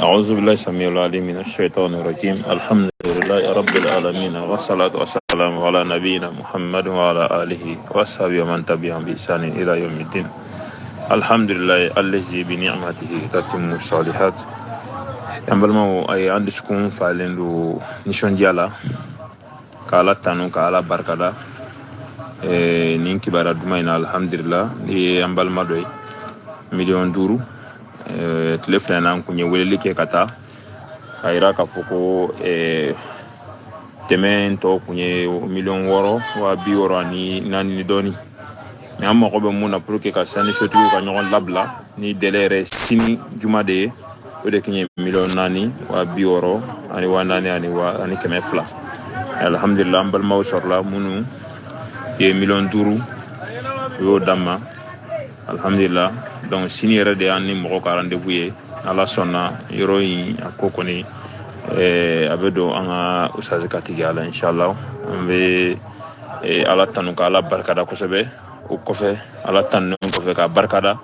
أعوذ بالله السميع العليم من الشيطان الرجيم. الحمد لله رب العالمين، والصلاة والسلام على نبينا محمد وعلى آله وصحبه ومن تبعهم بإحسان إلى يوم الدين. الحمد لله الذي بنعمته تتم الصالحات. An balimaw, a ye an dusukun falen don nisɔndiya la ka Ala tanu, ka Ala barikada nin kibaruya duman in na. Alhamdulillah, ni ye an balima dɔ ye 5 miliyɔn, tile 2 na, an kun ye weleli kɛ ka taa k'a yira k'a fɔ ko dɛmɛ tɔ kun ye 6,064,000 ni dɔɔni. Mais an mago bɛ mun na pour que ka sani sotigiw ka ɲɔgɔn labila ni délai yɛrɛ sini juma de ye, o de tun ye 4,064,200. Alhamdulillah, an balimaw sɔrɔla minnu ye 5 miliyɔn, u y'o d'an ma, alhamdulillah. Donc sini yɛrɛ de y'an ni mɔgɔ ka rendez-vous ye. Ala sɔnna, yɔrɔ in a ko kɔni a bɛ don an ka usazi ka tigiya la, inshallah. An bɛ Ala tanu ka Ala barikada kosɛbɛ. O kɔfɛ, Ala tanunen kɔfɛ ka barikada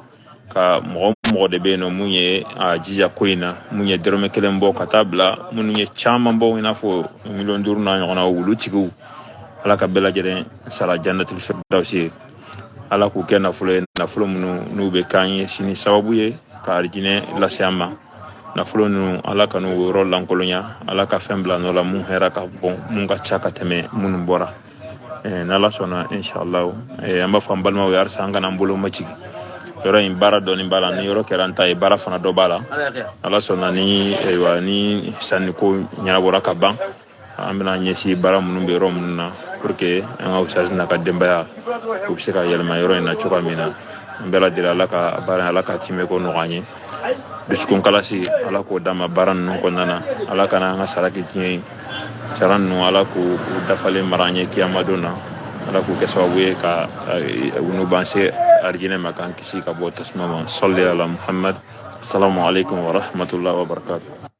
ka mɔgɔ mɔgɔ de bɛ yen nɔ mun ye a jija ko in na, mun ye dɔrɔmɛ kelen bɔ ka taa bila minnu ye caman bɔ, i n'a fɔ 5 miliyɔn n'a ɲɔgɔnna wulu tigiw. Ala ka bɛɛ lajɛlen sara jannatul firdausi ye. Ala k'u kɛ nafolo ye, nafolo minnu n'u bɛ k'an ye sini sababu ye ka arijinɛ lase an ma. Nafolo ninnu, Ala ka n'u yɔrɔ lankolonya, Ala ka fɛn bila nɔ la mun hɛrɛ ka bon, mun ka ca ka tɛmɛ minnu bɔra. N'Ala sɔnna, inshallah, an b'a fɔ an balimaw ye halisa an kana an bolo majigin. Yɔrɔ in baara dɔɔni b'a la, ni yɔrɔ kɛra an ta ye, baara fana dɔ b'a la. Ala sɔnna, ni ayiwa ni sanniko ɲɛnabɔra ka ban, an bɛna ɲɛsin baara minnu bɛ yɔrɔ minnu na pour que an ka usazi n'a ka denbaya u bɛ se ka yɛlɛma yɔrɔ in na cogoya min na. An bɛɛ lajɛlen, Ala ka baara, Ala ka timɛ ko nɔgɔya an ye. Dusukun kalasi, Ala k'o d'an ma baara ninnu kɔnɔna na. Ala kana an ka sara kɛ diɲɛ ye. Sara ninnu, Ala k'u dafalen mara an ye kiyamadon na. Ala k'u kɛ sababu ye ka n'u b'an se arijinɛ ma, k'an kisi ka bɔ tasuma ma. Sɔli ala Muhammad. Assalamu alaikum wa rahmatullahi wa barakatuh.